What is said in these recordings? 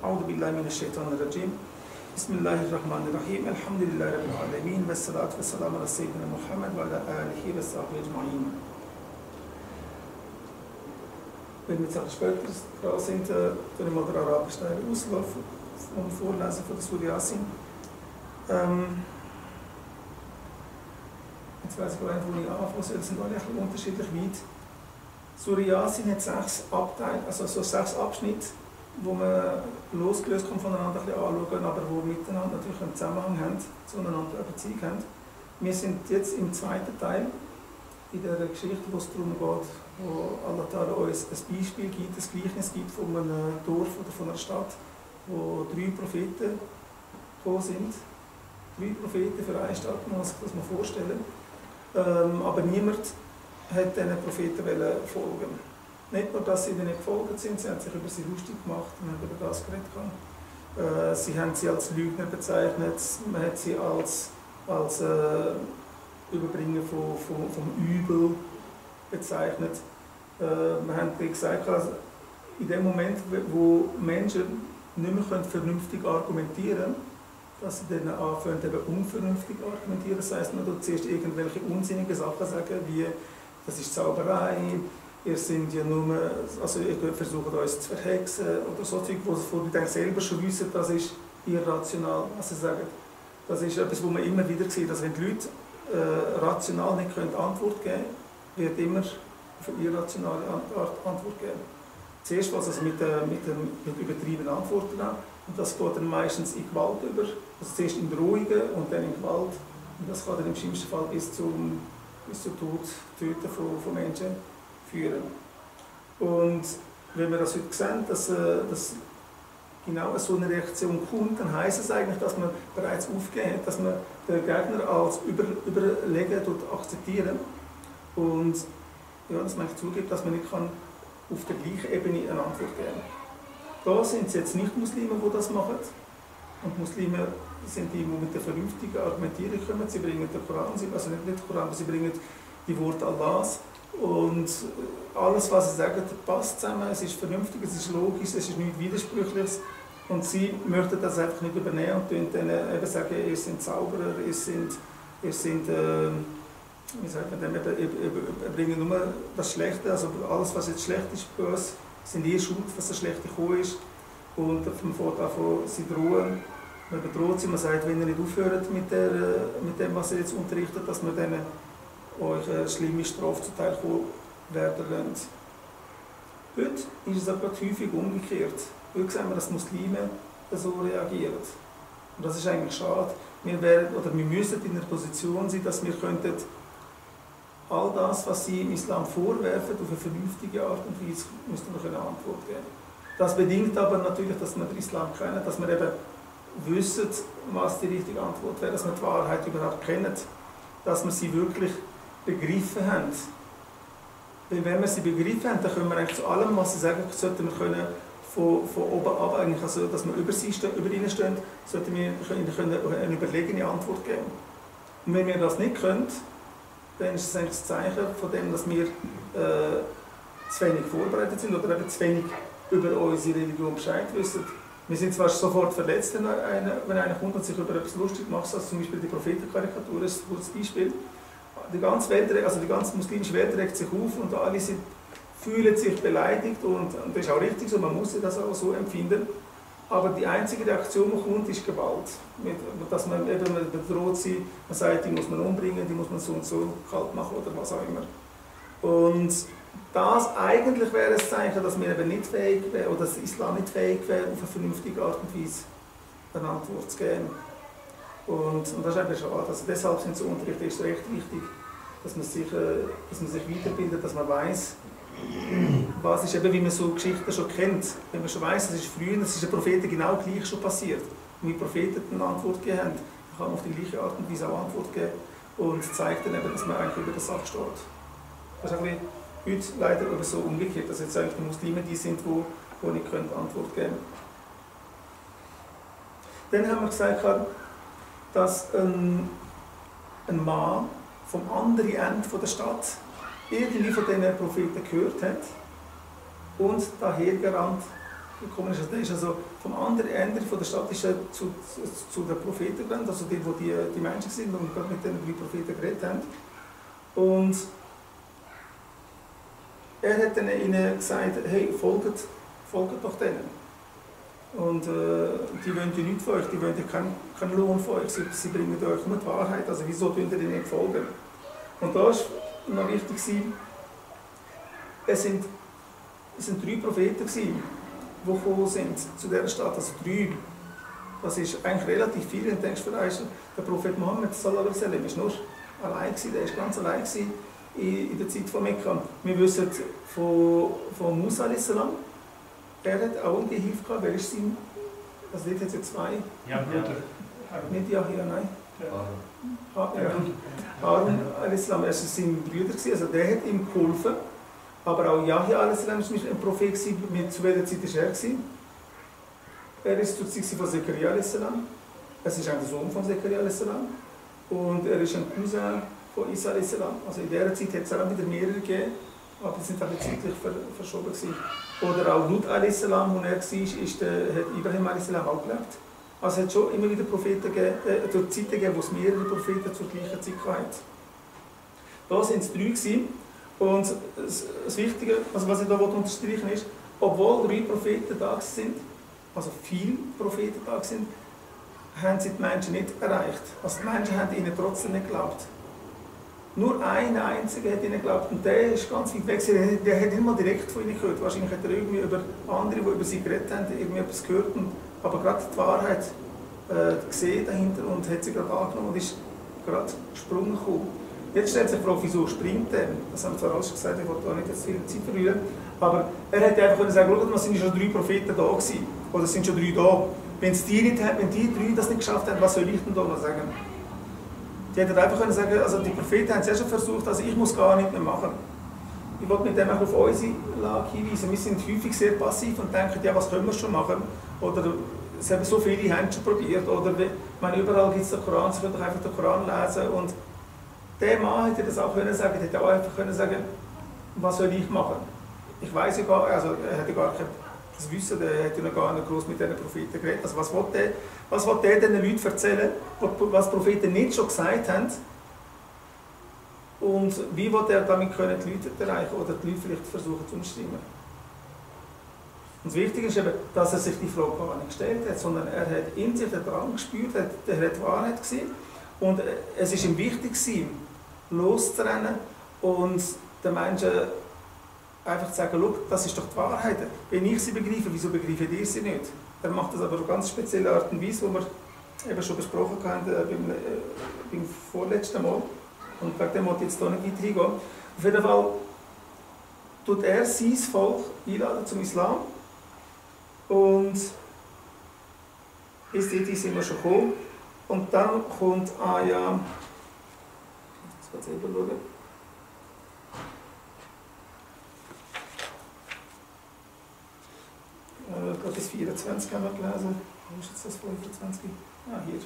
أعوذ بالله من الشيطان الرجيم بسم الله الرحمن الرحيم الحمد لله رب العالمين والصلاة والسلام على سيدنا محمد وعلى آله وصحبه أجمعين. Wenn wir jetzt auch später dran sind, dann wir mal den arabischen Teil auslaufen und vorlesen von der Surah Yasin. Jetzt weiss ich gar nicht, wo ich anfangen soll, es sind alle ein bisschen unterschiedlich weit. Surah Yasin hat 6 Abteile, also so 6 Abschnitte, wo man losgelöst kommt voneinander ein bisschen anschauen, aber wo miteinander natürlich einen Zusammenhang haben, zueinander eine Beziehung haben. Wir sind jetzt im zweiten Teil, in der Geschichte, wo es darum geht, wo Allah Ta'ala uns ein Beispiel gibt, ein Gleichnis gibt von einem Dorf oder von einer Stadt, wo 3 Propheten gekommen sind. 3 Propheten für eine Stadt, man muss sich das mal vorstellen. Aber niemand hat diesen Propheten folgen. Nicht nur, dass sie ihnen nicht gefolgt sind, sie haben sich über sie lustig gemacht und haben über das geredet. Sie haben sie als Lügner bezeichnet, man hat sie als Überbringer vom Übel bezeichnet. Wir haben gesagt, also in dem Moment, wo Menschen nicht mehr vernünftig argumentieren können, dass sie dann anfangen, eben unvernünftig argumentieren. Das heisst, man tut zuerst irgendwelche unsinnigen Sachen sagen, wie das ist Zauberei, ihr sind ja nur, also ihr versucht uns zu verhexen oder so Zeug, wo die dann selber schon wissen, das ist irrational, was sie sagen. Das ist etwas, was man immer wieder sieht, dass wenn die Leute rational nicht Antwort geben können, wird immer auf eine irrationale Antwort geben. Zuerst was also mit übertriebenen Antworten an, und das geht dann meistens in Gewalt über. Also zuerst in Drohungen und dann in Gewalt. Und das kann dann im schlimmsten Fall bis zum Töten von Menschen führen. Und wenn wir das heute sehen, dass genau so eine Reaktion kommt, dann heisst es eigentlich, dass man bereits aufgegeben hat, dass man den Gegner als überlegen akzeptieren und ja, dass man zugibt, dass man nicht auf der gleichen Ebene eine Antwort geben kann. Da sind es jetzt nicht Muslime, die das machen. Und Muslime sind die mit der vernünftigen Argumentierung kommen. Sie bringen den Koran, also nicht den Koran, aber sie bringen die Worte Allahs. Und alles, was sie sagen, passt zusammen. Es ist vernünftig, es ist logisch, es ist nichts Widersprüchliches. Und sie möchten das einfach nicht übernehmen und dann eben sagen, ihr seid Zauberer, ihr seid wie sagt man dem, bringen nur das Schlechte, also alles, was jetzt schlecht ist bei uns, sind schuld, was das Schlechte gekommen ist. Und man fängt an, sie drohen, man bedroht sie, man sagt, wenn ihr nicht aufhört mit dem, was ihr jetzt unterrichtet, dass man dann euch eine schlimme Strafe zuteil werden lässt. Heute ist es aber häufig umgekehrt. Heute sehen wir, dass Muslime so reagieren. Und das ist eigentlich schade. Wir müssen in der Position sein, dass wir all das, was sie im Islam vorwerfen, auf eine vernünftige Art und Weise müssen wir eine Antwort geben. Das bedingt aber natürlich, dass wir den Islam kennen, dass wir eben wissen, was die richtige Antwort wäre, dass wir die Wahrheit überhaupt kennen, dass wir sie wirklich begriffen haben. Weil wenn wir sie begriffen haben, dann können wir eigentlich zu allem, was sie sagen, sollten wir können von oben ab, eigentlich, also, dass wir über ihnen stehen, sollten wir ihnen eine überlegene Antwort geben. Und wenn wir das nicht können, dann ist es eigentlich das Zeichen von dem, dass wir zu wenig vorbereitet sind oder eben zu wenig über unsere Religion Bescheid wissen. Wir sind zwar sofort verletzt, wenn einer kommt und sich über etwas lustig macht, also zum Beispiel die Prophetenkarikatur, das ist ein gutes Beispiel. Die ganze muslimische Welt regt sich auf und alle fühlen sich beleidigt und das ist auch richtig so, man muss das auch so empfinden. Aber die einzige Reaktion, die kommt, ist Gewalt. Dass man eben bedroht sie, man sagt, die muss man umbringen, die muss man so und so kalt machen oder was auch immer. Und das eigentlich wäre ein Zeichen, dass wir eben nicht fähig wären, oder dass der Islam nicht fähig wäre, auf eine vernünftige Art und Weise eine Antwort zu geben. Und das ist einfach schade. Also deshalb sind so Unterrichte ist recht wichtig, dass man sich weiterbildet, dass man weiß, was ist eben, wie man so Geschichten schon kennt. Wenn man schon weiß, es ist den Propheten genau gleich schon passiert. Und wie Propheten eine Antwort gegeben haben, dann kann man auf die gleiche Art und Weise auch Antwort geben und zeigt dann eben, dass man eigentlich über der Sache steht. Das ist heute leider aber so umgekehrt, dass jetzt eigentlich die Muslime die sind, die nicht Antwort geben können. Dann haben wir gesagt, dass ein Mann vom anderen Ende der Stadt irgendwie von diesen Propheten gehört hat und dahergerannt gekommen ist. Also der ist also vom anderen Ende von der Stadt ist er zu den Propheten gerannt, also dort, wo die Menschen sind und gerade mit den 3 Propheten geredet haben. Und er hat dann ihnen gesagt, hey, folgt doch denen. Und die wollen ja nichts von euch, die wollen ja keinen Lohn von euch, sie bringen euch nur die Wahrheit, also wieso tun ihr ihnen nicht folgen? Und da war noch wichtig, es sind 3 Propheten, die gekommen sind zu dieser Stadt, also 3. Das ist eigentlich relativ viel, wenn du denkst, der Prophet Mohammed sallallahu alaihi wasallam ist nur allein gewesen, der ist ganz allein gewesen in der Zeit von Mekka. Wir wissen von Musa a.s. Er hat auch eine Gehilfe gehabt. Wer ist sein? Also dort hat es ja 2. Ja, Bruder. Nicht Yahya, nein. Harun a.s. Er war sein Bruder, also der hat ihm geholfen. Aber auch Yahya a.s. war ein Prophet. Zu welcher Zeit war er? Er ist zur Zeit von Zechariah a.s. Es ist ein Sohn von Zechariah a.s. Und er ist ein Cousin von Isa a.s. Also in dieser Zeit hat es auch wieder mehrere gegeben. Aber die sind zeitlich verschoben gewesen. Oder auch Lut a.s., wo er war, hat Ibrahim a.s. auch gelebt. Also es hat schon immer wieder Propheten gegeben, Zeiten gegeben, wo es mehrere Propheten zur gleichen Zeit gab. Da waren es 3 gewesen. Und das Wichtige, also was ich hier unterstreichen ist, obwohl 3 Propheten da sind, also viele Propheten da sind, haben sie die Menschen nicht erreicht. Also die Menschen haben ihnen trotzdem nicht geglaubt. Nur einer einziger hat ihnen geglaubt und der ist ganz weit weg. Der hat nicht mal direkt von ihnen gehört. Wahrscheinlich hat er irgendwie über andere, die über sie geredet haben, irgendwie etwas gehört. Aber gerade die Wahrheit gesehen dahinter und hat sie gerade angenommen und ist gerade gesprungen gekommen. Jetzt stellt sich die Frage, wieso springt er? Das haben wir zwar alles gesagt, ich wollte da nicht jetzt viel Zeit verlieren. Aber er hätte einfach sagen können, es sind schon 3 Propheten da gewesen. Oder es sind schon 3 da. Wenn die 3 das nicht geschafft haben, was soll ich denn da noch sagen? Die hätten einfach können sagen, also die Propheten haben es ja schon versucht, also ich muss gar nicht mehr machen. Ich wollte mit dem auch auf unsere Lage hinweisen. Wir sind häufig sehr passiv und denken, ja, was können wir schon machen? Oder es haben so viele Hände schon probiert. Oder wenn überall gibt es den Koran, sie können doch einfach den Koran lesen. Und der Mann hätte das auch können sagen, hätte auch einfach können sagen, was soll ich machen? Ich weiß ja gar, also er hätte gar kein das Wissen, der hat ja noch gar nicht groß mit diesen Propheten geredet. Also was will der diesen Leuten erzählen, was die Propheten nicht schon gesagt haben? Und wie will er damit können die Leute erreichen oder die Leute vielleicht versuchen zu umstimmen? Und das Wichtige ist eben, dass er sich die Frage gar nicht gestellt hat, sondern er hat in sich den Drang gespürt, er hat die Wahrheit gesehen. Und es ist ihm wichtig, loszurennen und den Menschen einfach zu sagen, schau, das ist doch die Wahrheit. Wenn ich sie begreife, wieso begreift ihr sie nicht? Er macht das aber auf ganz spezielle Art und Weise, die wir eben schon besprochen haben beim vorletzten Mal. Und wegen dem wollte ich jetzt hier nicht weiter hingehen. Auf jeden Fall tut er sein Volk einladen zum Islam. Und bis dahin sind wir schon gekommen. Und dann kommt Aja. Jetzt geht es eben schauen. Gerade bis 24 haben wir gelesen. Wo ist jetzt das 25? Ah, hier.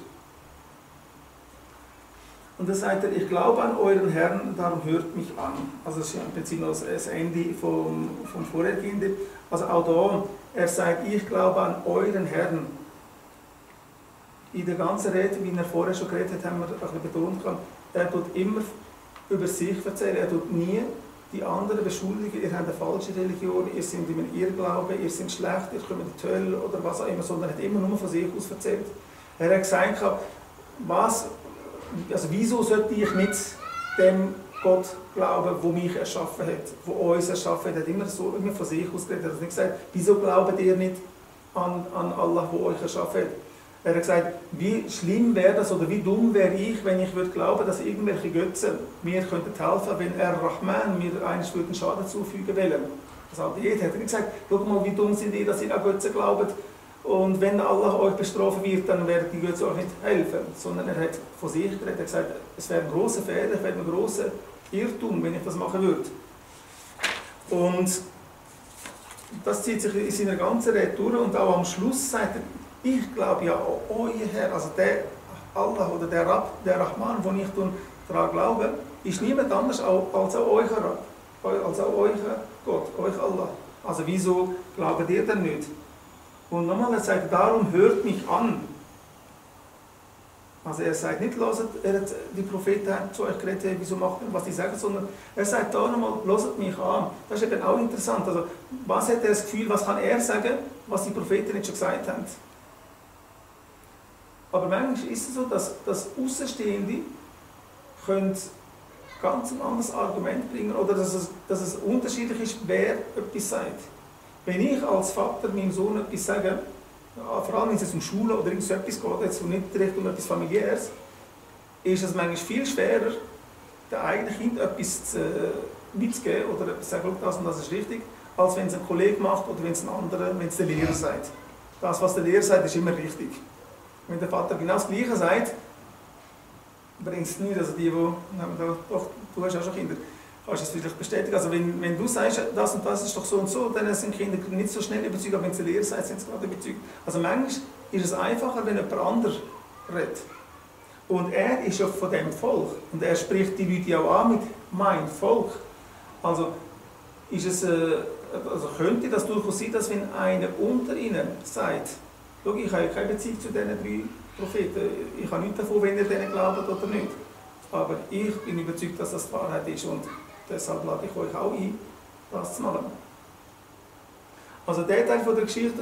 Und da sagt er, ich glaube an euren Herrn, darum hört mich an. Also das ist ja im Prinzip noch das Ende vom Vorhergehenden. Also auch da, er sagt, ich glaube an euren Herrn. In der ganzen Rede, wie er vorher schon geredet hat, haben wir ein bisschen betont, er tut immer über sich erzählen, er tut nie die anderen beschuldigen, ihr habt eine falsche Religion, ihr seid in einem Irrglauben, ihr seid schlecht, ihr kommt in die Hölle oder was auch immer, sondern er hat immer nur von sich aus erzählt. Er hat gesagt, wieso sollte ich nicht dem Gott glauben, der mich erschaffen hat, der uns erschaffen hat. Er hat immer von sich aus geredet. Er hat nicht gesagt, wieso glaubt ihr nicht an Allah, der euch erschaffen hat. Er hat gesagt, wie schlimm wäre das oder wie dumm wäre ich, wenn ich würde glauben, dass irgendwelche Götzen mir helfen könnten, wenn Rahman mir einen Schaden zufügen will. Also auch jeder hat gesagt, schau mal, wie dumm sind ihr, dass ihr an Götzen glaubt. Und wenn Allah euch bestrafen wird, dann werden die Götzen euch nicht helfen. Sondern er hat von sich geredet, er hat gesagt, es wäre ein grosser Fehler, es wäre ein grosser Irrtum, wenn ich das machen würde. Und das zieht sich in seiner ganzen Rede durch und auch am Schluss sagt er, ich glaube ja, euer Herr, also der Allah oder der Rahman, wo ich daran glaube, ist niemand anders als auch euer Rab, als auch euer Gott, euch Allah. Also wieso glaubt ihr denn nicht? Und nochmal, er sagt, darum hört mich an. Also er sagt nicht, die Propheten haben zu euch geredet, wieso macht ihr, was die sagen, sondern er sagt da nochmal, hört mich an. Das ist eben auch interessant. Also, was hat er das Gefühl, was kann er sagen, was die Propheten nicht schon gesagt haben? Aber manchmal ist es so, dass Außenstehende können ganz ein anderes Argument bringen oder dass es unterschiedlich ist, wer etwas sagt. Wenn ich als Vater meinem Sohn etwas sage, vor allem wenn es um Schule oder irgend so etwas geht, jetzt nicht direkt um etwas Familiäres, ist es manchmal viel schwerer, dem eigenen Kind etwas mitzugeben oder etwas zu sagen, das und das ist richtig, als wenn es ein Kollege macht oder wenn es ein anderer, wenn es der Lehrer sagt. Das, was der Lehrer sagt, ist immer richtig. Wenn der Vater genau das Gleiche sagt, bringt es nichts. Also doch, du hast auch schon Kinder, kannst du es vielleicht bestätigen. Also wenn du sagst, das und das ist doch so und so, dann sind Kinder nicht so schnell überzeugt, aber wenn es der Lehrer sagt, sind sie gerade überzeugt. Also manchmal ist es einfacher, wenn jemand anderes redet. Und er ist ja von dem Volk. Und er spricht die Leute auch an mit «mein Volk». Also, könnte das durchaus sein, dass wenn einer unter ihnen sagt, schau, ich habe keine Beziehung zu diesen 3 Propheten, ich habe nichts davon, wenn ihr denen glaubt oder nicht. Aber ich bin überzeugt, dass das die Wahrheit ist und deshalb lade ich euch auch ein, das zu machen. Also der Teil von der Geschichte,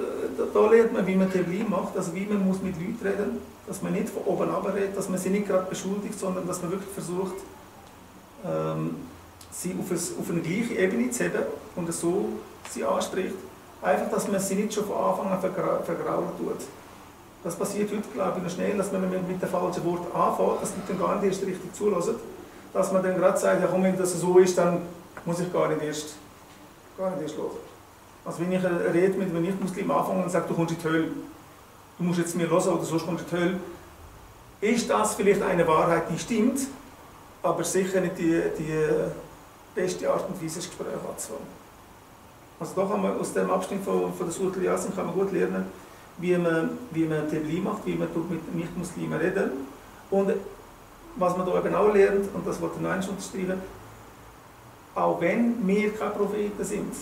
da lernt man, wie man Teblim macht, also wie man muss mit Leuten reden, dass man nicht von oben runter redet, dass man sie nicht gerade beschuldigt, sondern dass man wirklich versucht, sie auf eine gleiche Ebene zu heben und so sie anspricht. Einfach, dass man sie nicht schon von Anfang an vergraulen tut. Das passiert heute, glaube ich, noch schnell, dass man mit dem falschen Wort anfängt, dass man dann gar nicht erst richtig zulässt. Dass man dann gerade sagt, ja komm, wenn das so ist, dann muss ich gar nicht erst hören. Also wenn ich rede mit einem Nicht-Muslim anfange und sage, du kommst in die Hölle, du musst jetzt mir hören oder sonst kommst du in die Hölle, ist das vielleicht eine Wahrheit, die stimmt, aber sicher nicht die beste Art und Weise, das Gespräch anzufangen. Also da kann man aus dem Abschnitt von der Surah Yasin kann man gut lernen, wie man Teblim macht, wie man mit Nicht-Muslimen reden. Und was man da eben auch lernt, und das wollte ich noch einmal unterstreichen, auch wenn wir keine Propheten sind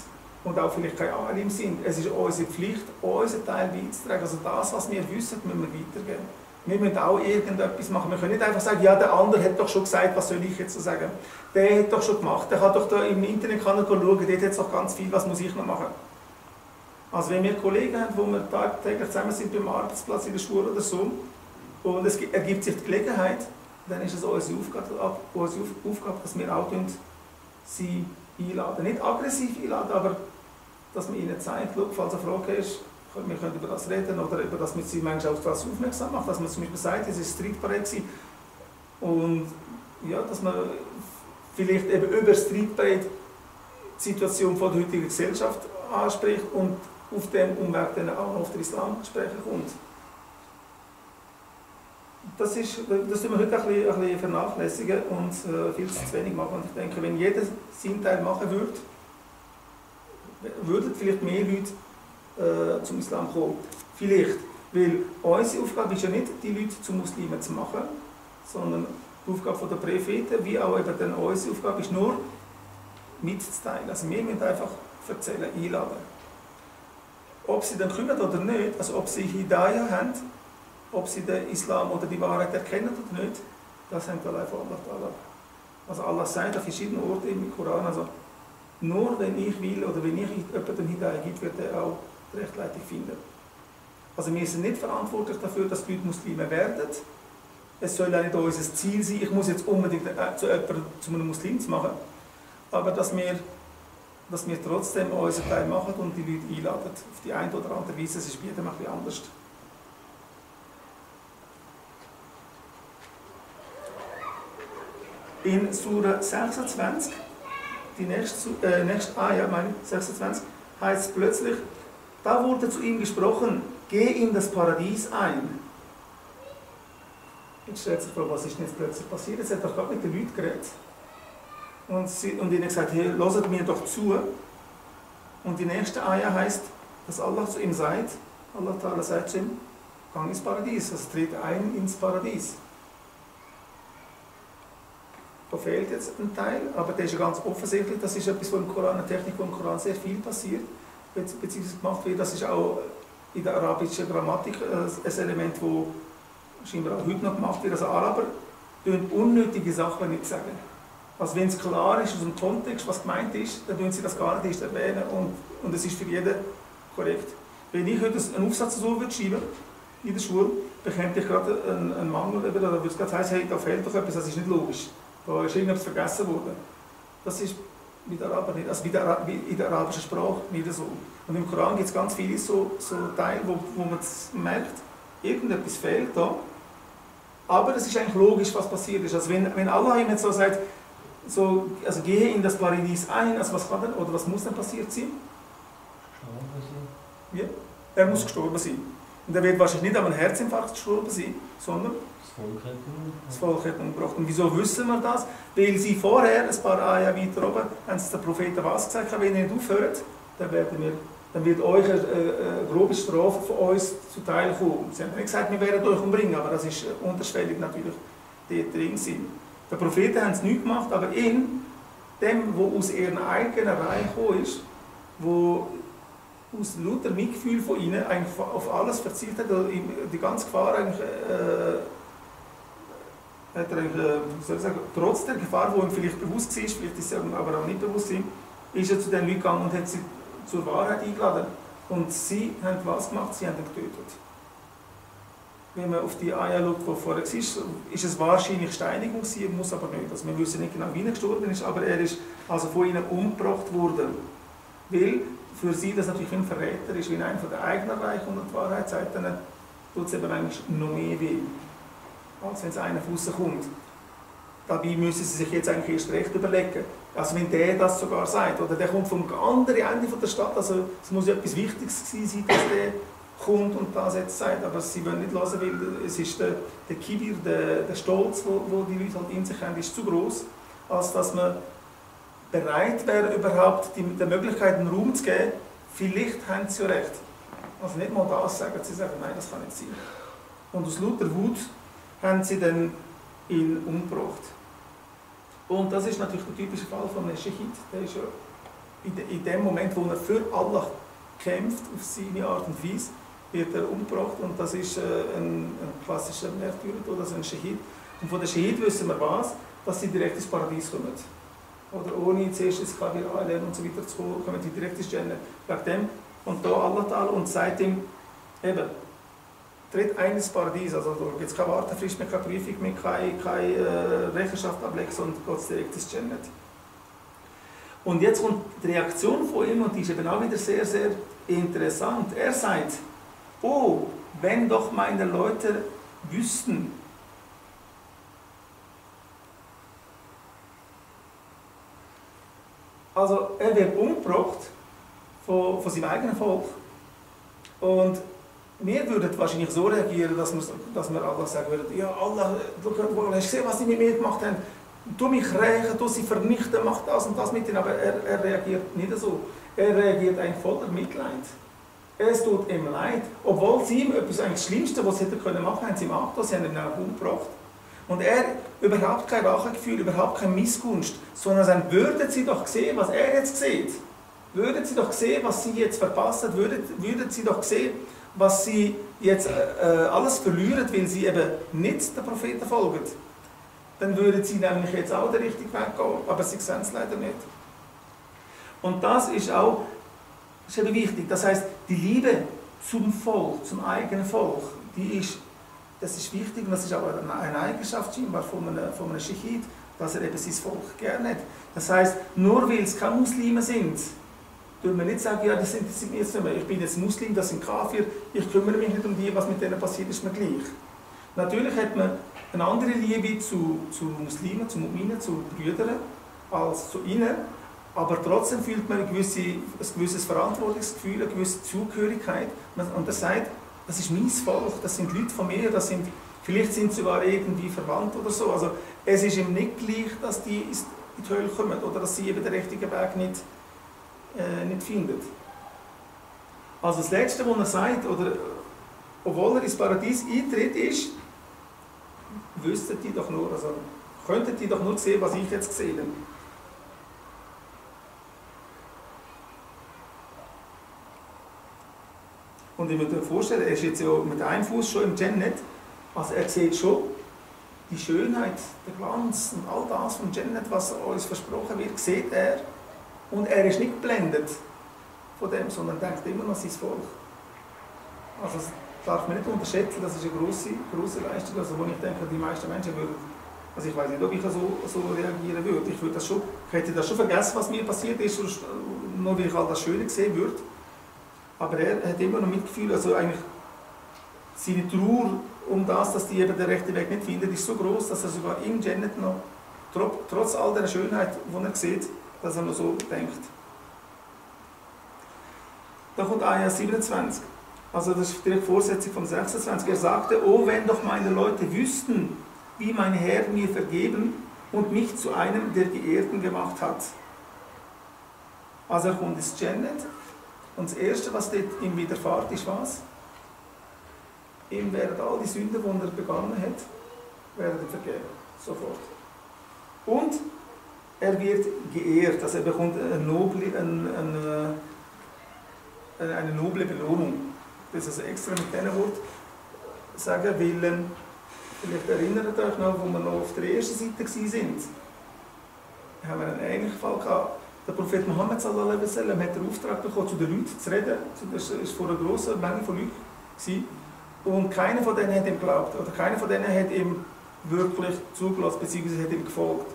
und auch vielleicht keine Alim sind, es ist unsere Pflicht, unseren Teil beizutragen. Also das, was wir wissen, müssen wir weitergeben. Wir müssen auch irgendetwas machen. Wir können nicht einfach sagen, ja, der andere hat doch schon gesagt, was soll ich jetzt so sagen? Der hat doch schon gemacht, der kann doch da im Internet schauen, dort hat jetzt doch ganz viel, was muss ich noch machen? Also wenn wir Kollegen haben, wo wir tagtäglich zusammen sind beim Arbeitsplatz, in der Schule oder so, und es ergibt sich die Gelegenheit, dann ist es unsere Aufgabe, dass wir auch sie einladen. Nicht aggressiv einladen, aber dass man ihnen zeigt, falls eine Frage ist, wir können über das reden oder über das, dass sie manchmal auf das aufmerksam macht, dass man zum Beispiel sagt, es ist Streetparade gewesen. Und ja, dass man vielleicht eben über Streetparade die Situation von der heutigen Gesellschaft anspricht und auf dem Umweg dann auch noch auf den Islam sprechen kommt. Das tun wir heute ein bisschen vernachlässigen und viel zu wenig machen. Und ich denke, wenn jeder seinen Teil machen würde, würden vielleicht mehr Leute zum Islam kommen. Vielleicht. Weil unsere Aufgabe ist ja nicht, die Leute zu Muslimen zu machen, sondern die Aufgabe der Propheten, wie auch eben dann unsere Aufgabe ist, nur mitzuteilen. Also wir müssen einfach erzählen, einladen. Ob sie dann kommen oder nicht, also ob sie Hidayah haben, ob sie den Islam oder die Wahrheit erkennen oder nicht, das hängt allein von Allah ab. Also Allah sagt an verschiedenen Orten im Koran, also nur wenn ich will oder wenn ich jemanden Hidayah gibt, wird er auch die Rechtleitung finden. Also wir sind nicht verantwortlich dafür, dass die Leute Muslime werden. Es soll auch nicht unser Ziel sein, ich muss jetzt unbedingt zu einem Muslim zu machen, aber dass wir trotzdem unseren Teil machen und die Leute einladen. Auf die eine oder andere Weise, es ist bei jedem ein bisschen anders. In Surah 26, die nächste Ayah, 26, heißt es plötzlich, da wurde zu ihm gesprochen, geh in das Paradies ein. Jetzt stellt sich vor, was ist denn jetzt plötzlich passiert? Jetzt hat doch gerade mit den Leuten geredet. Und ihnen gesagt, hey, hört mir doch zu. Und die nächste Ayah heißt, dass Allah zu ihm sagt, Allah Ta'ala sagt zu ihm, gang ins Paradies, also tritt ein ins Paradies. Da fehlt jetzt ein Teil, aber der ist ja ganz offensichtlich, das ist etwas, wo im Koran, eine Technik, wo im Koran sehr viel passiert, beziehungsweise gemacht wird, das ist auch in der arabischen Grammatik ein Element, das scheinbar auch heute noch gemacht wird. Also Araber tun unnötige Sachen nicht sagen. Also wenn es klar ist aus dem Kontext, was gemeint ist, dann tun sie das gar nicht erst erwähnen und es ist für jeden korrekt. Wenn ich heute einen Aufsatz so schreiben würde, in der Schule, bekäme ich gerade einen Mangel, oder würde es gerade heißen, hey, da fehlt doch etwas, das ist nicht logisch. Da ist irgendetwas vergessen worden. Das ist bei der Araber nicht, also wie in der arabischen Sprache nicht so. Und im Koran gibt es ganz viele so Teile, wo man merkt, irgendetwas fehlt da. Aber es ist eigentlich logisch, was passiert ist. Also wenn Allah ihm jetzt so sagt, also gehe in das Paradies ein, also was kann denn, oder was muss denn passiert sein? Gestorben sein. Ja, er muss gestorben sein. Und er wird wahrscheinlich nicht an einem Herzinfarkt gestorben sein, sondern das Volk hat ihn umgebracht. Und wieso wissen wir das? Weil sie vorher, ein paar Eier weiter oben, haben sie den Propheten was gesagt, wenn ihr nicht aufhört, dann wird euch eine grobe Strafe von uns zuteil kommen. Sie haben nicht gesagt, wir werden euch umbringen, aber das ist unterschwellig natürlich dort drin gewesen. Die Propheten haben es nicht gemacht, aber in dem, wo aus ihren eigenen Reihen gekommen ist, wo aus lauter Mitgefühl von ihnen eigentlich auf alles verzichtet hat, die ganze Gefahr eigentlich, hat er eigentlich, trotz der Gefahr, die ihm vielleicht bewusst war, vielleicht ist es aber auch nicht bewusst, ist er zu den Leuten gegangen und hat sie zur Wahrheit eingeladen. Und sie haben was gemacht? Sie haben ihn getötet. Wenn man auf die Eier schaut, die vorher war, ist es wahrscheinlich Steinigung gewesen, muss aber nicht. Also wir wissen nicht genau, wie er gestorben ist, aber er ist also von ihnen umgebracht worden. Weil für sie das natürlich ein Verräter ist, wenn einer von der eigenen Reich und die Wahrheit sagt, dann tut es eben eigentlich noch mehr weh, als wenn es einer von außen kommt. Dabei müssen sie sich jetzt eigentlich erst recht überlegen. Also wenn der das sogar sagt, oder der kommt vom anderen Ende der Stadt, also es muss ja etwas Wichtiges gewesen sein, dass der kommt und das jetzt sagt, aber sie wollen nicht hören, weil es ist der Kibir, der Stolz, wo die Leute halt in sich haben, ist zu groß, als dass man bereit wäre, überhaupt der Möglichkeit einen Raum zu geben. Vielleicht haben sie ja recht. Also nicht mal das sagen, sie sagen, nein, das kann nicht sein. Und aus lauter Wut haben sie dann ihn umgebracht. Und das ist natürlich der typische Fall von einem Schahid. Der ist ja in dem Moment, wo er für Allah kämpft, auf seine Art und Weise, wird er umgebracht. Und das ist ein klassischer Märtyrer, also ein Schahid. Und von der Schahid wissen wir was? Dass sie direkt ins Paradies kommen. Oder ohne zuerst ins Kabir anlernen und so weiter zu kommen, kommen die direkt ins Jannah. Wegen dem und da Allah Ta'ala und sagt ihm, eben, tritt ein ins Paradies, also da gibt es keine Wartefrist mehr, keine Prüfung mehr, keine Rechenschaft ablegen, sondern geht direkt ins Jannah. Und jetzt kommt die Reaktion von ihm und die ist eben auch wieder sehr, sehr interessant. Er sagt, oh, wenn doch meine Leute wüssten, also er wird umgebracht von seinem eigenen Volk und wir würden wahrscheinlich so reagieren, dass wir Allah sagen würden, ja Allah, du hast gesehen, was sie mit mir gemacht haben, du mich rächen, du sie vernichten, mach das und das mit ihnen, aber er reagiert nicht so. Er reagiert eigentlich voller Mitleid. Es tut ihm leid, obwohl sie ihm etwas eigentlich das Schlimmste, was sie hätten machen können, haben sie ihm angetan, sie haben ihn auch umgebracht. Und er überhaupt kein Rachegefühl, überhaupt keine Missgunst, sondern dann würden sie doch sehen, was er jetzt sieht. Würden sie doch sehen, was sie jetzt verpassen, würden sie doch sehen, was sie jetzt alles verlieren, weil sie eben nicht den Propheten folgen. Dann würden sie nämlich jetzt auch den richtigen Weg gehen, aber sie sehen es leider nicht. Und das ist eben wichtig. Das heißt, die Liebe zum Volk, zum eigenen Volk, das ist wichtig und das ist auch eine Eigenschaft scheinbar von einem Schahid, dass er eben sein Volk gerne hat. Das heißt, nur weil es keine Muslime sind, tut man nicht sagen, ja, das sind mir jetzt nicht mehr. Ich bin jetzt Muslim, das sind Kafir, ich kümmere mich nicht um die, was mit denen passiert, ist mir gleich. Natürlich hat man eine andere Liebe zu Muslimen, zu Mu'minen, zu Brüdern, als zu ihnen, aber trotzdem fühlt man ein gewisses Verantwortungsgefühl, eine gewisse Zugehörigkeit. Und er sagt, das ist mein Volk, das sind Leute von mir, vielleicht sind sie sogar irgendwie verwandt oder so. Also es ist ihm nicht gleich, dass die in die Hölle kommen oder dass sie eben den richtigen Weg nicht findet. Also das Letzte, was er sagt, oder obwohl er ins Paradies eintritt, ist, wüssten die doch nur, also könnten die doch nur sehen, was ich jetzt sehe. Und ich muss mir vorstellen, er ist jetzt ja mit einem Fuß schon im Jannat, also er sieht schon die Schönheit, der Glanz und all das vom Jannat, was uns versprochen wird, sieht er. Und er ist nicht geblendet von dem, sondern denkt immer noch an sein Volk. Also das darf man nicht unterschätzen, das ist eine grosse Leistung, also wo ich denke, die meisten Menschen würden, also ich weiß nicht, ob ich so reagieren würde. Ich hätte das schon vergessen, was mir passiert ist, nur weil ich all das Schöne sehen würde. Aber er hat immer noch Mitgefühl, also eigentlich seine Trauer um das, dass die eben den rechten Weg nicht finden, ist so groß, dass er sogar im Jannat noch, trotz all der Schönheit, die er sieht, dass er noch so denkt. Da kommt Ayah 27. Also das ist direkt Fortsetzung vom 26. Er sagte, oh, wenn doch meine Leute wüssten, wie mein Herr mir vergeben und mich zu einem der Geehrten gemacht hat. Also er kommt ins Jannat und das Erste, was dort ihm widerfährt, ist was? Ihm werden all die Sünden, die er begangen hat, werden vergeben. Sofort. Und er wird geehrt, also er bekommt eine noble Belohnung. Das ist also extra mit diesem Wort sagen, weil vielleicht erinnert euch noch, wo wir noch auf der ersten Seite waren. Da haben wir einen ähnlichen Fall gehabt. Der Prophet Muhammad sallallahu alaihi wasallam hat den Auftrag bekommen, zu den Leuten zu reden. Das war vor einer grossen Menge von Leuten. Und keiner von denen hat ihm geglaubt. Oder keiner von denen hat ihm wirklich zugelassen, beziehungsweise hat ihm gefolgt.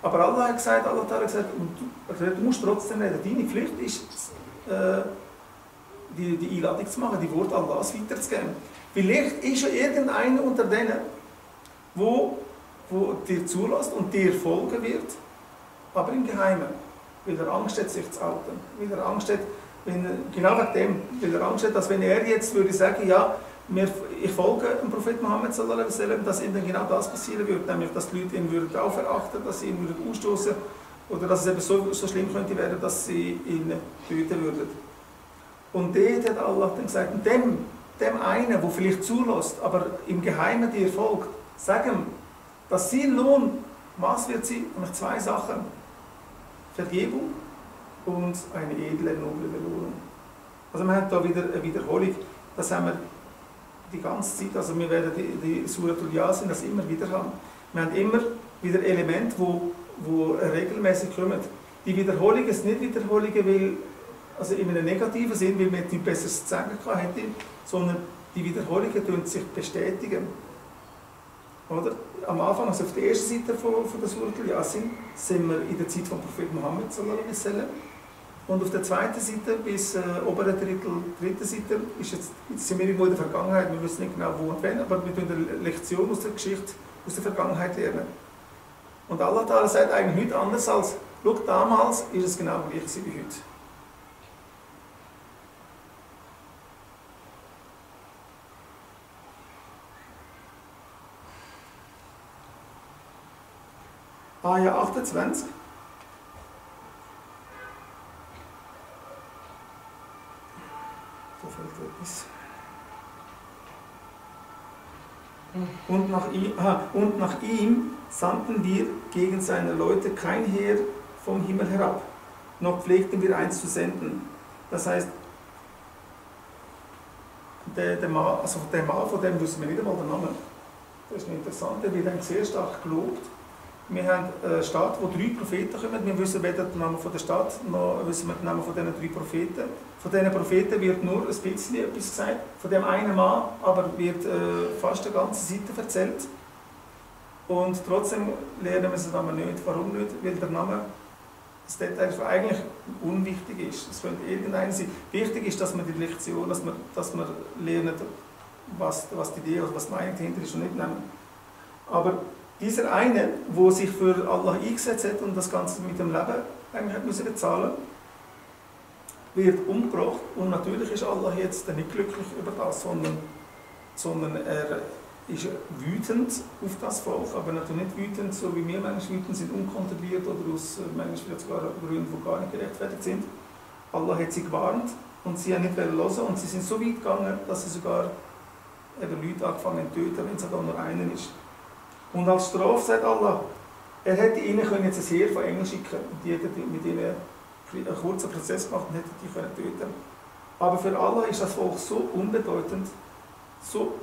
Aber Allah hat gesagt, du musst trotzdem reden. Deine Pflicht ist, die Einladung zu machen, die Worte Allahs weiterzugeben. Vielleicht ist ja irgendeiner unter denen, wo dir zulässt und dir folgen wird, aber im Geheimen, weil er Angst hat, sich zu outen. Weil er Angst hat, genau wegen dem, weil er Angst hat, dass wenn er jetzt würde sagen, ja, ich folge dem Prophet Muhammad sallallahu alaihi wasallam, dass ihm dann genau das passieren würde, nämlich dass die Leute ihn würden auch verachten, dass sie ihn würden ausstoßen oder dass es eben so schlimm könnte werden, dass sie ihn töten würden. Und dort hat Allah dann gesagt, dem einen, der vielleicht zulässt, aber im Geheimen dir folgt, sag ihm, dass sein Lohn, was wird sein? Nämlich zwei Sachen. Vergebung und eine edle, noble Belohnung. Also wir haben da wieder eine Wiederholung, das haben wir die ganze Zeit, also wir werden die Suratul Yasin das immer wieder haben. Wir haben immer wieder Elemente, wo regelmäßig kommen. Die Wiederholung ist nicht Wiederholungen, weil, also in einem negativen Sinn, weil man nichts Besseres zu sagen hätte, sondern die Wiederholungen tun sich bestätigen. Oder? Am Anfang, also auf der ersten Seite von der Suratul Yasin, sind wir in der Zeit von Prophet Muhammad sallallahu alaihi wasallam. Und auf der zweiten Seite bis obere Drittel, dritte Seite, jetzt sind wir irgendwo in der Vergangenheit, wir wissen nicht genau wo und wenn, aber wir tun eine Lektion aus der Geschichte, aus der Vergangenheit lernen. Und Allah Ta'ala sagt eigentlich nichts anderes als, schau, damals ist es genau gleich wie heute. Ayah 28. Und nach ihm sandten wir gegen seine Leute kein Heer vom Himmel herab, noch pflegten wir eins zu senden. Das heißt, der Mann, von dem wissen wir nicht einmal den Namen. Das ist interessant, der wird dann sehr stark gelobt. Wir haben eine Stadt, wo 3 Propheten kommen. Wir wissen weder den Namen von der Stadt, noch wissen wir den Namen von diesen 3 Propheten. Von diesen Propheten wird nur ein bisschen etwas gesagt. Von dem einen Mann aber wird fast eine ganze Seite erzählt. Und trotzdem lernen wir den Namen nicht. Warum nicht? Weil der Name das Detail eigentlich unwichtig ist. Es könnte irgendein sein. Wichtig ist, dass man die Lektion, dass man lernt, was die Idee oder was die Meinung dahinter ist und nicht nehmen. Aber dieser eine, der sich für Allah eingesetzt hat und das Ganze mit dem Leben eigentlich hat müssen bezahlen, wird umgebracht. Und natürlich ist Allah jetzt nicht glücklich über das, sondern er ist wütend auf das Volk, aber natürlich nicht wütend, so wie wir manchmal wütend sind, unkontrolliert oder aus manchmal vielleicht sogar Gründen, die gar nicht gerechtfertigt sind. Allah hat sie gewarnt und sie haben nicht hören und sie sind so weit gegangen, dass sie sogar Leute angefangen zu töten, wenn es auch nur einen ist. Und als Strafe sagt Allah, er hätte ihnen jetzt ein Heer von Engeln schicken können. Die hätten mit ihnen einen kurzen Prozess gemacht und hätten die können töten. Aber für Allah ist das Volk so unbedeutend, so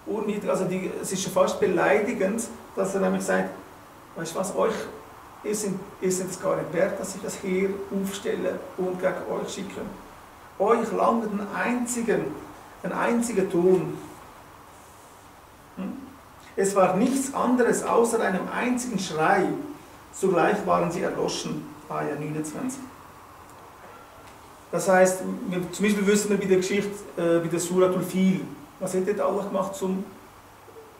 unniedrig, also es ist schon fast beleidigend, dass er nämlich sagt, weißt du was, ihr seid es gar nicht wert, dass ich das Heer aufstelle und gegen euch schicke. Euch langt ein einziger Ton. Es war nichts anderes außer einem einzigen Schrei. Sogleich waren sie erloschen. Aja 29. Das heißt, zum Beispiel wissen wir bei der Geschichte, bei der Suratul Fil, was hat dort Allah gemacht, um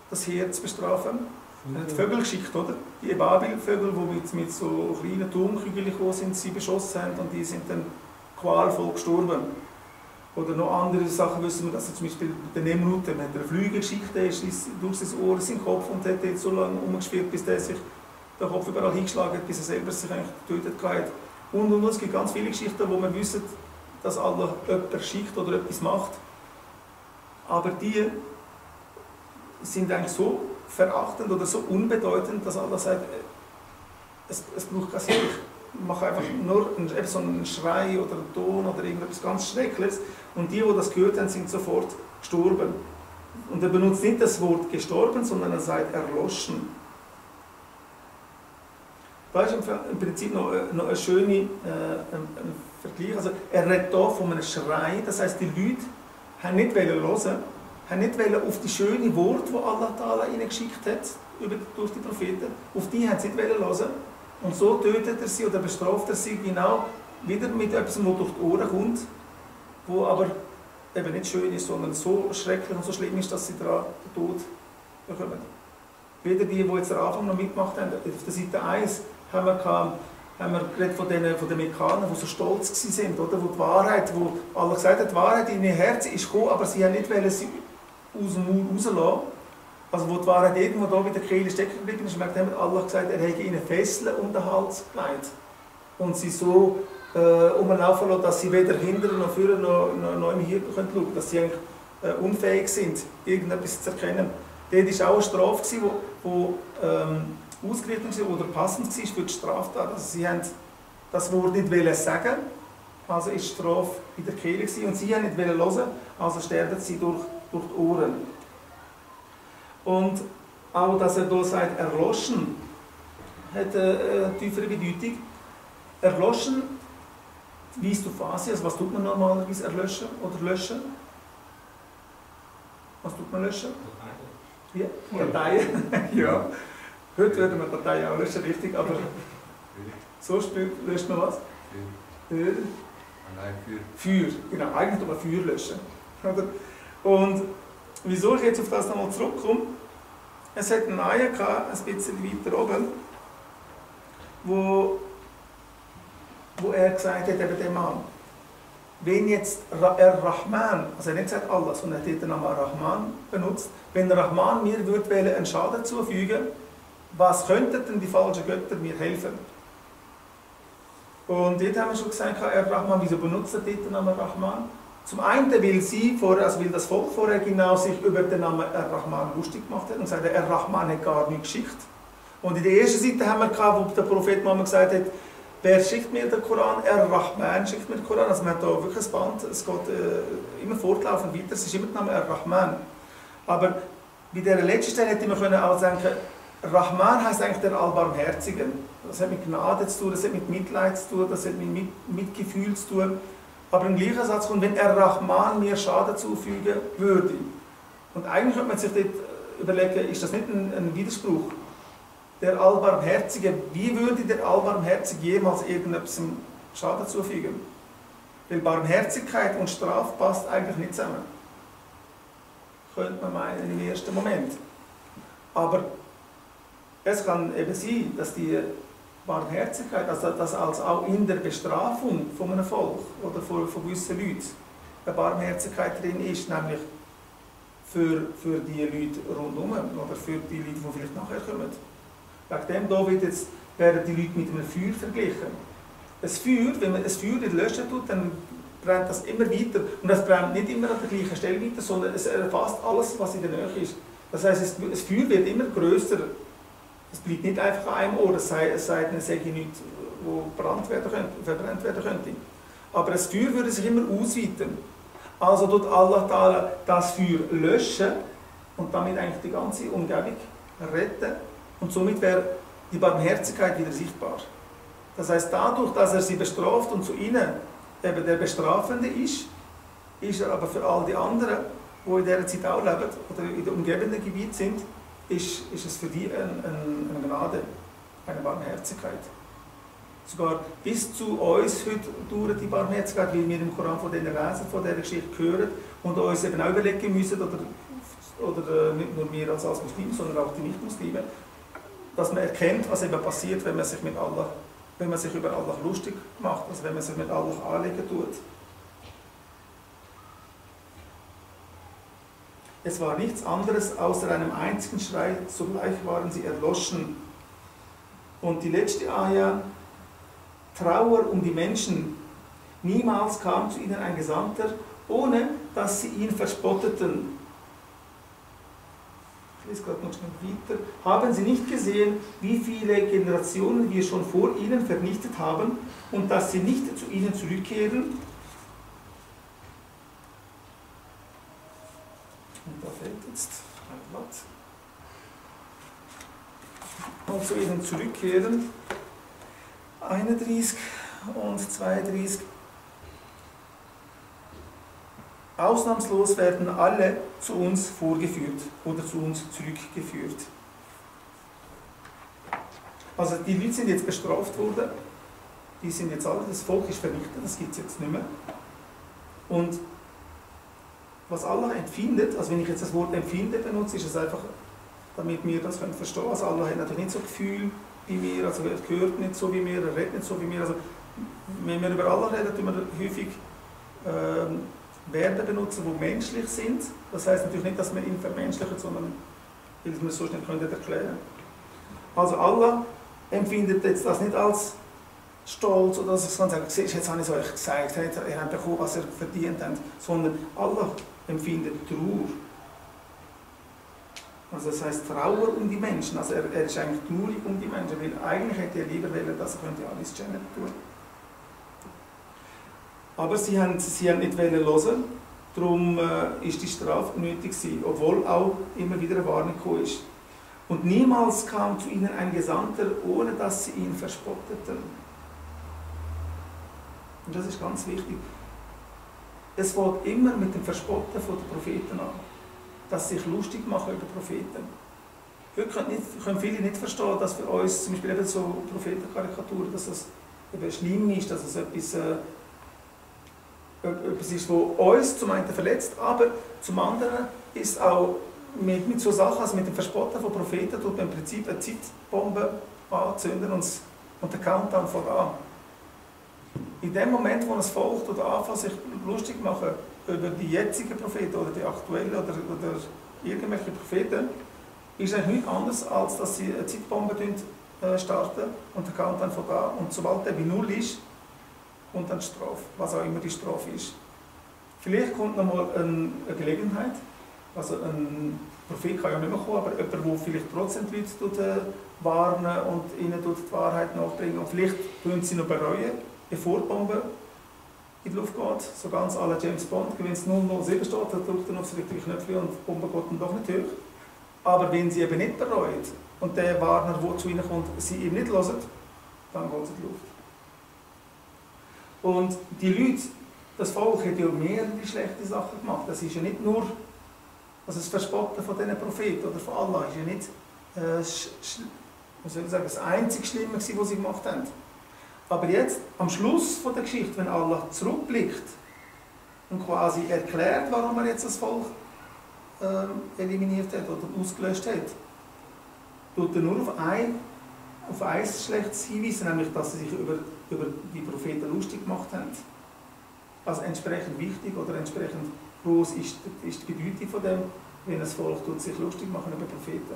das Heer zu bestrafen? Er hat Vögel geschickt, oder? Die Ebabil-Vögel, die mit so kleinen Turmkügeln gekommen sind, sie beschossen haben und die sind dann qualvoll gestorben. Oder noch andere Sachen wissen wir, dass er zum Beispiel der Nemrut, der hat einen Flügel geschickt, der ist durch sein Ohr in seinen Kopf und hat dort so lange umgeschwirrt, bis der sich den Kopf überall hingeschlagen hat, bis er selber sich eigentlich getötet hat. Und es gibt ganz viele Geschichten, wo wir wissen, dass Allah jemanden schickt oder etwas macht. Aber die sind eigentlich so verachtend oder so unbedeutend, dass Allah sagt, es braucht kein Hilfe. Mach einfach nur so einen Schrei oder einen Ton oder irgendetwas ganz Schreckliches. Und die das gehört haben, sind sofort gestorben. Und er benutzt nicht das Wort gestorben, sondern er sagt erloschen. Da ist im Prinzip noch ein schöner Vergleich. Also er redet hier von einem Schrei, das heisst, die Leute haben nicht hören, haben nicht auf die schönen Worte, die Allah Ta'ala ihnen geschickt hat, durch die Propheten, auf die haben sie nicht hören. Und so tötet er sie oder bestraft er sie genau wieder mit etwas, das durch die Ohren kommt, wo aber eben nicht schön ist, sondern so schrecklich und so schlimm ist, dass sie daran den Tod bekommen. Weder die jetzt am Anfang noch mitgemacht haben, auf der Seite 1 haben wir geredet von den Mekkanern, die so stolz waren, oder? Wo die Wahrheit, wo Allah gesagt hat, die Wahrheit in ihr Herz ist gekommen, aber sie haben nicht sie aus dem Mund rauslassen. Also wo die Wahrheit irgendwo da bei der Kehle stecken geblieben ist, hat Allah gesagt, er hätte ihnen Fesseln um den Hals gelegt. Und sie so rumlaufen lassen, dass sie weder hinten noch vorne noch im Hirn schauen können, dass sie eigentlich unfähig sind, irgendetwas zu erkennen. Dort war auch eine Strafe, die ausgerichtet war oder passend war für die Straftat. Also sie haben das Wort nicht sagen, also ist die Strafe in der Kehle und sie haben nicht hören, also sterben sie durch die Ohren. Und auch, dass er hier sagt, erloschen, hat eine tiefere Bedeutung. Erloschen weist auf Asien. Also was tut man normalerweise erlöschen oder löschen? Was tut man löschen? Ja, Dateien. Ja. Heute würden wir Dateien auch löschen, richtig, aber so löscht man was? Feuer. Feuer, genau, eigentlich tut man Feuer löschen. Und wieso ich jetzt auf das nochmal zurückkomme, es hat eine Eier gehabt, ein bisschen weiter oben, wo er gesagt hat, eben dem Mann, wenn jetzt Rahman, also er hat nicht gesagt Allah, sondern er hat den Namen Rahman benutzt, wenn Rahman mir einen Schaden zufügen, was könnten denn die falschen Götter mir helfen? Und dort haben wir schon gesagt, Rahman, wieso benutzt er den Namen Rahman? Zum einen, weil das Volk vorher genau sich über den Namen Rahman lustig gemacht hat und sagt, Rahman hat gar nichts geschickt. Und in der ersten Seite haben wir gehabt, wo der Prophet Muhammad gesagt hat, wer schickt mir den Koran? Rahman schickt mir den Koran. Also man hat da wirklich ein Band, es geht immer fortlaufend weiter, es ist immer der Name Rahman. Aber bei der letzten Stelle hätte man auch sagen können, Rahman heisst eigentlich der Allbarmherzige. Das hat mit Gnade zu tun, das hat mit Mitleid zu tun, das hat mit Mitgefühl zu tun. Aber im gleichen Satz kommt, wenn Rahman mir Schaden zufügen würde. Und eigentlich könnte man sich dort überlegen, ist das nicht ein Widerspruch? Der Allbarmherzige, wie würde der Allbarmherzige jemals irgendetwas Schaden zufügen? Weil Barmherzigkeit und Strafe passt eigentlich nicht zusammen. Könnte man meinen im ersten Moment. Aber es kann eben sein, dass die Barmherzigkeit, also dass auch in der Bestrafung von einem Volk oder von gewissen Leuten eine Barmherzigkeit drin ist, nämlich für die Leute rundherum oder für die Leute, die vielleicht nachher kommen. Wegen dem werden die Leute mit einem Feuer verglichen. Ein Feuer, wenn man ein Feuer nicht löschen tut, dann brennt das immer weiter. Und das brennt nicht immer an der gleichen Stelle weiter, sondern es erfasst alles, was in der Nähe ist. Das heisst, das Feuer wird immer grösser. Es bleibt nicht einfach an einem Ort, es sei denn, es sei nichts, wo verbrannt werden könnte. Aber das Feuer würde sich immer ausweiten. Also tut Allah Ta'ala das Feuer löschen und damit eigentlich die ganze Umgebung retten. Und somit wäre die Barmherzigkeit wieder sichtbar. Das heißt, dadurch, dass er sie bestraft und zu ihnen eben der Bestrafende ist, ist er aber für all die anderen, die in dieser Zeit auch leben oder in dem umgebenden Gebiet sind, ist es für die eine Gnade, eine Barmherzigkeit. Sogar bis zu uns heute dauert die Barmherzigkeit, weil wir im Koran von diesen lesen, von dieser Geschichte hören und uns eben auch überlegen müssen, oder nicht nur wir als Muslime, sondern auch die Nicht-Muslime, dass man erkennt, was eben passiert, wenn man sich über Allah lustig macht, also wenn man sich mit Allah anlegen tut. Es war nichts anderes außer einem einzigen Schrei, sogleich waren sie erloschen. Und die letzte Ayah, Trauer um die Menschen. Niemals kam zu ihnen ein Gesandter, ohne dass sie ihn verspotteten. Ich lese gerade noch schnell weiter. Haben sie nicht gesehen, wie viele Generationen wir schon vor ihnen vernichtet haben und dass sie nicht zu ihnen zurückkehren? Und da fällt jetzt ein Blatt. Und zu ihnen zurückkehren. 31 und 32. Ausnahmslos werden alle zu uns vorgeführt oder zu uns zurückgeführt. Also die Leute sind jetzt bestraft worden, die sind jetzt alle, das Volk ist vernichtet, das gibt es jetzt nicht mehr. Und was Allah empfindet, also wenn ich jetzt das Wort empfinden benutze, ist es einfach, damit wir das verstehen können. Also Allah hat natürlich nicht so Gefühl wie wir, also er hört nicht so wie wir, er redet nicht so wie wir. Also wenn wir über Allah reden, tun wir häufig Verben benutzen, die menschlich sind. Das heisst natürlich nicht, dass wir ihn vermenschlichen, sondern weil wir es so schnell erklären können. Also Allah empfindet jetzt das nicht als Stolz oder dass er sagt, siehst, jetzt habe ich es euch gesagt, ihr habt bekommen, was ihr verdient habt, sondern Allah empfindet Trauer. Also das heisst Trauer um die Menschen, also er ist eigentlich traurig um die Menschen, weil eigentlich hätte er lieber wollen, dass er alles Jannah tun. Aber sie haben nicht hören, darum ist die Strafe nötig gewesen, obwohl auch immer wieder eine Warnung gekommen ist. Und niemals kam zu ihnen ein Gesandter, ohne dass sie ihn verspotteten. Und das ist ganz wichtig. Es fängt immer mit dem Verspotten der Propheten an. Dass sie sich lustig machen über Propheten. Heute können viele nicht verstehen, dass für uns zum Beispiel eben so Prophetenkarikaturen, dass es eben schlimm ist, dass es etwas ist, was uns zum einen verletzt, aber zum anderen ist auch mit so Sachen, also mit dem Verspotten von Propheten, tut man im Prinzip eine Zeitbombe anzünden und der Countdown fängt an. In dem Moment, wo das Volk anfängt, sich lustig machen über die jetzigen Propheten oder die aktuellen oder irgendwelche Propheten, ist es nichts anderes, als dass sie eine Zeitbombe starten und der Countdown fängt an. Und sobald der bei Null ist, kommt dann die Strafe, was auch immer die Strafe ist. Vielleicht kommt noch mal eine Gelegenheit, also ein Prophet kann ja nicht mehr kommen, aber jemand, der vielleicht trotzdem die Leute warnen und ihnen die Wahrheit nachbringen und vielleicht tun sie noch bereuen, bevor die Bombe in die Luft geht, so ganz à la James Bond, wenn es 007 steht, dann drückt er auf das richtige Knöpfchen und die Bombe geht dann doch nicht hoch. Aber wenn sie eben nicht bereuen und der Warner, der zu ihnen kommt, sie ihm nicht hören, dann geht es in die Luft. Und die Leute, das Volk hat ja mehrere schlechte Sachen gemacht. Das ist ja nicht nur also das Verspotten von diesen Propheten oder von Allah, ist ja nicht das einzige Schlimme, was sie gemacht haben. Aber jetzt, am Schluss der Geschichte, wenn Allah zurückblickt und quasi erklärt, warum er jetzt das Volk eliminiert hat oder ausgelöscht hat, tut er nur auf ein Schlechtes hinweisen, nämlich, dass sie sich über die Propheten lustig gemacht haben. Also entsprechend wichtig oder entsprechend groß ist die Bedeutung von dem, wenn das Volk sich lustig machen über Propheten.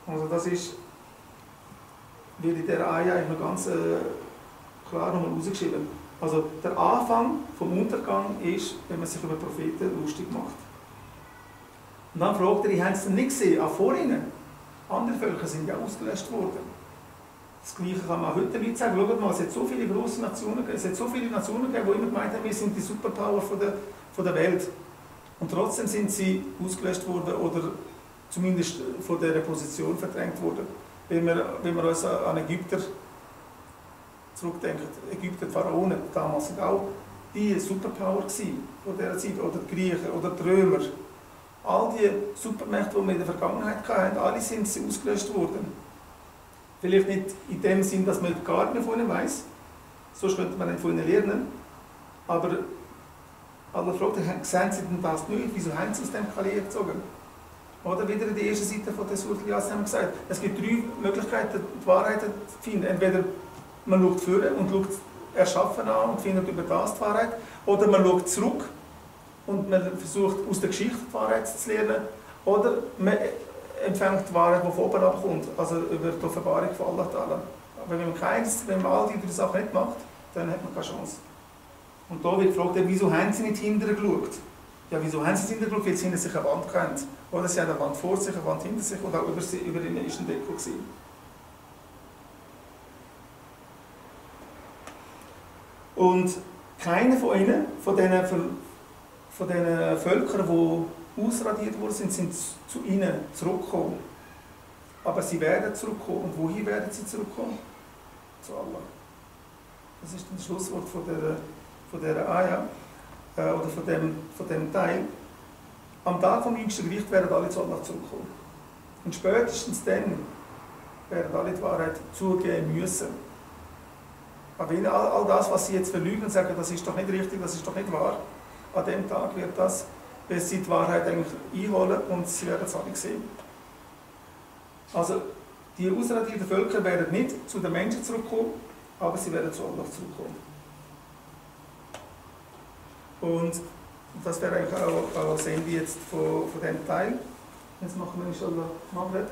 Also das ist, wird in dieser Ayah noch ganz klar nochmal rausgeschrieben. Also der Anfang vom Untergang ist, wenn man sich über Propheten lustig macht. Und dann fragt er, haben sie denn nicht gesehen, auch vor ihnen? Andere Völker sind ja ausgelöscht worden. Das Gleiche kann man auch heute Leuten sagen. Schaut mal, es hat so viele grosse Nationen gegeben, es hat so viele Nationen gegeben, die immer gemeint haben, wir sind die Superpower von der Welt. Und trotzdem sind sie ausgelöscht worden oder zumindest von dieser Position verdrängt worden. Wenn wir uns an Ägypter zurückdenken, Ägypter, die Pharaonen damals sind auch die Superpower gewesen von dieser Zeit, oder die Griechen oder die Römer. All die Supermächte, die wir in der Vergangenheit hatten, alle sind sie ausgelöscht worden. Vielleicht nicht in dem Sinn, dass man gar nicht mehr von ihnen weiss, sonst könnte man nicht von ihnen lernen, aber alle fragen, sehen sie denn das nicht? Wieso haben sie aus dem Kalier gezogen? Oder wieder in der ersten Seite von der Surah Yasin haben wir gesagt, es gibt 3 Möglichkeiten, die Wahrheit zu finden. Entweder man schaut vor und schaut Erschaffen an und findet über das die Wahrheit, oder man schaut zurück und man versucht aus der Geschichte die Wahrheit zu lernen, oder man empfängt die Wahrheit, die von oben abkommt, also über die Offenbarung von Allah Ta'ala. Aber wenn man all die 3 Sachen nicht macht, dann hat man keine Chance. Und da wird gefragt, wieso haben sie nicht hinterher geschaut? Ja, wieso haben sie hinterher geschaut? Weil sie hinter sich eine Wand hatten. Oder sie haben eine Wand vor sich, eine Wand hinter sich, oder auch über ihnen ist ein Deckel gewesen. Und keiner von ihnen, von diesen Völkern, die ausradiert worden sind, sind zu ihnen zurückgekommen. Aber sie werden zurückkommen. Und wohin werden sie zurückkommen? Zu Allah. Das ist das Schlusswort von dieser Ayah, oder von dem Teil. Am Tag vom jüngsten Gericht werden alle zu Allah zurückkommen. Und spätestens dann werden alle die Wahrheit zugeben müssen. Aber all das, was sie jetzt verlügen und sagen, das ist doch nicht richtig, das ist doch nicht wahr, an dem Tag wird sie die Wahrheit eigentlich einholen und sie werden es alle sehen. Also, die ausradierten Völker werden nicht zu den Menschen zurückkommen, aber sie werden zu Allah zurückkommen. Und das wäre eigentlich auch das Ende jetzt von diesem Teil. Jetzt machen wir inshallah Maghrib.